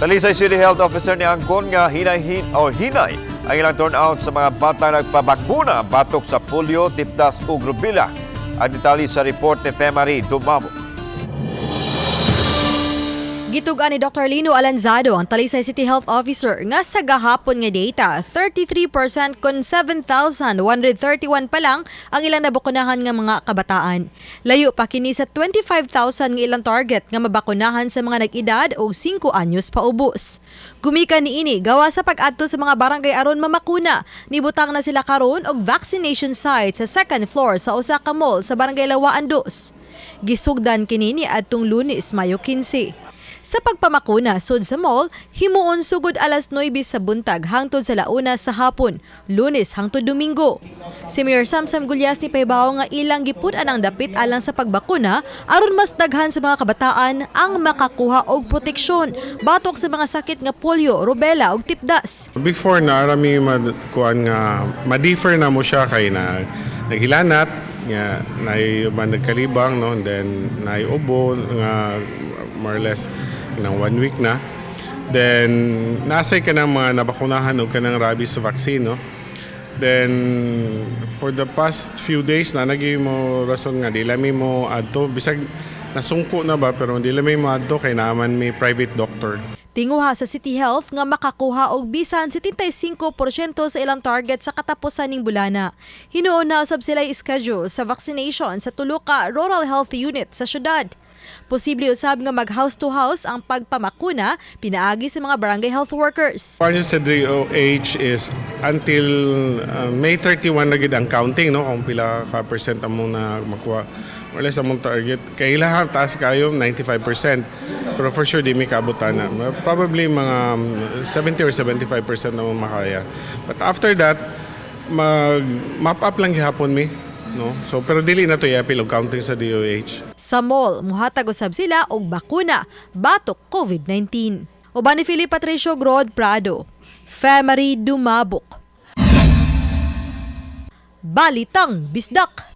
Talisay City Health Officer niangkon nga hinay hin o hinay ang ilang turnout sa mga bata nagpabakuna batok sa polio, tipdas ug rubella. Ang detalye sa report ni Femary Dumabo. Gitug-an ni Dr. Lino Alanzado, ang Talisay City Health Officer, nga sa gahapon nga data, 33% kon 7,131 pa lang ang ilang nabakunahan nga mga kabataan. Layo pa kini sa 25,000 nga ilang target nga mabakunahan sa mga nag-edad og 5 anyos paubos. Gumikan niini gawa sa pag-adto sa mga barangay aron mamakuna. Nibutang na sila karon og vaccination site sa second floor sa usa ka mall sa Barangay Lawaan 2. Gisugdan kini ni adtong Lunes, Mayo 15. Sa pagpamakuna sud sa mall, himuon sugod alas 9 sa buntag hangtod sa launa sa hapon, Lunes hangtod Domingo. Si Mayor Samsam Gullas nipahibaw nga ilang gipun-an ang dapit alang sa pagbakuna aron mas daghan sa mga kabataan ang makakuha og proteksyon batok sa mga sakit nga polio, rubella ug tipdas. Before na arami kuan nga ma-differ na mo siya kay na naghilanat nga nay uban nagkalibang, no, and then nay ubo nga more or less ng one week na. Then nasay ka ng mga nabakunahan og kanang rabies vaccine, no. Then for the past few days na nagi mo rason nga di lami mo adto, bisag nasungko na ba, pero di lami mo adto kay naaman may private doctor. Tinguha sa City Health nga makakuha og bisan 75% sa ilang target sa katapusan ning bulana. Hinuon na usab sila schedule sa vaccination sa tulo ka rural health unit sa syudad. Posible usab nga mag house to house ang pagpamakuna pinaagi sa mga barangay health workers. Kuan sa DOH is until May 31 na gid ang counting, no, kung pila ka percent among na makuha. More or less among target kay ilaha taas kayo 95%. Pero for sure di mi kaabutan na. Probably mga 70 or 75% na mo makaya. But after that, mag map up lang gihapon mi, no. So pero dili na to i-appeal og counting sa DOH. Sa mall, muhatag usab sila og bakuna batok COVID-19. Uban ni Philip Patricio Grod Prado, Femary Dumabok. Balitang Bisdak.